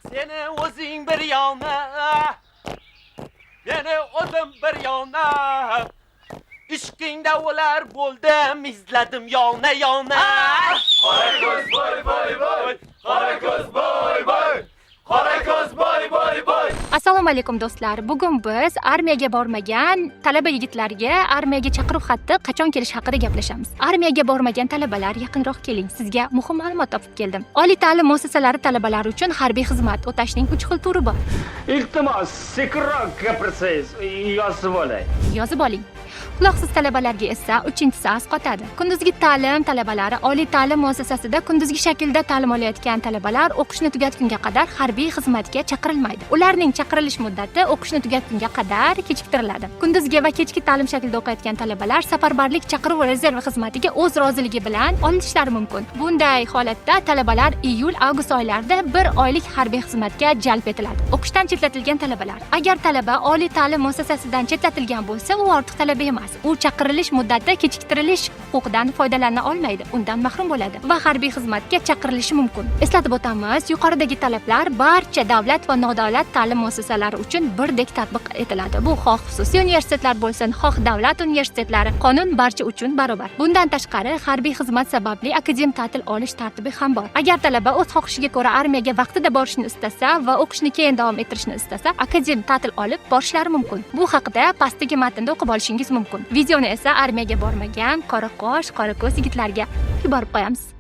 Seni o'zing bir yona, meni o'zim bir yona. Ishqingda o'lar bo'ldim, izladim yona yona. Qora ko'z voy voy voy, qora ko'z voy voy, qora ko'z voy voy voy. Assalomu alaykum, do'stlar. Bugun biz armiyaga bormagan talaba yigitlarga armiyaga chaqiruv xati qachon kelishi haqida gaplashamiz. Armiyaga bormagan talabalar, yaqinroq keling, sizga muhim ma'lumot topib keldim. Oliy ta'lim muassasalari talabalari uchun harbiy xizmat o'tashning uch xil turi bor. Iltimos, sekinroq gapirsangiz, yozib olay. Yozib oling. Quloqsiz talabalarga esa uchinchisi asqotadi. Kunduzgi ta'lim talabalari: oliy ta'lim muassasasida kunduzgi shaklda ta'lim olayotgan talabalar o'qishni tugatgunga qadar harbiy xizmatga chaqirilmaydi. Ularning chaqirilish muddati o'qishni tugatgunga qadar kechiktiriladi. Kunduzgi va kechki ta'lim shaklida o'qiyotgan talabalar safarbarlik chaqiruv rezervi xizmatiga o'z roziligi bilan olinishlari mumkin. Bunday holatda talabalar iyul, avgust oylarida bir oylik harbiy xizmatga jalb etiladi. O'qishdan chetlatilgan talabalar: agar talaba oliy ta'lim muassasasidan chetlatilgan bo'lsa, u ortiq talaba emas. U chaqirilish muddati kechiktirilish huquqidan foydalana olmaydi, undan mahrum bo'ladi va harbiy xizmatga chaqirilishi mumkin. Eslatib o'tamiz, yuqoridagi talablar barcha davlat va nodavlat ta'lim muassasalari uchun birdek tatbiq etiladi. Bu xoh xususiy universitetlar bo'lsin, xoh davlat universitetlari, qonun barcha uchun barobar. Bundan tashqari, harbiy xizmat sababli akadem ta'til olish tartibi ham bor. Agar talaba o'z xohishiga ko'ra armiyaga vaqtida borishni istasa va o'qishni keyin davom ettirishni istasa, akadem ta'til olib borishlari mumkin. Bu haqida pastdagi matnda o'qib olishingiz mumkin. Videoni esa armiyaga bormagan qora qosh, qora ko'z yigitlarga yuborib qo'yamiz.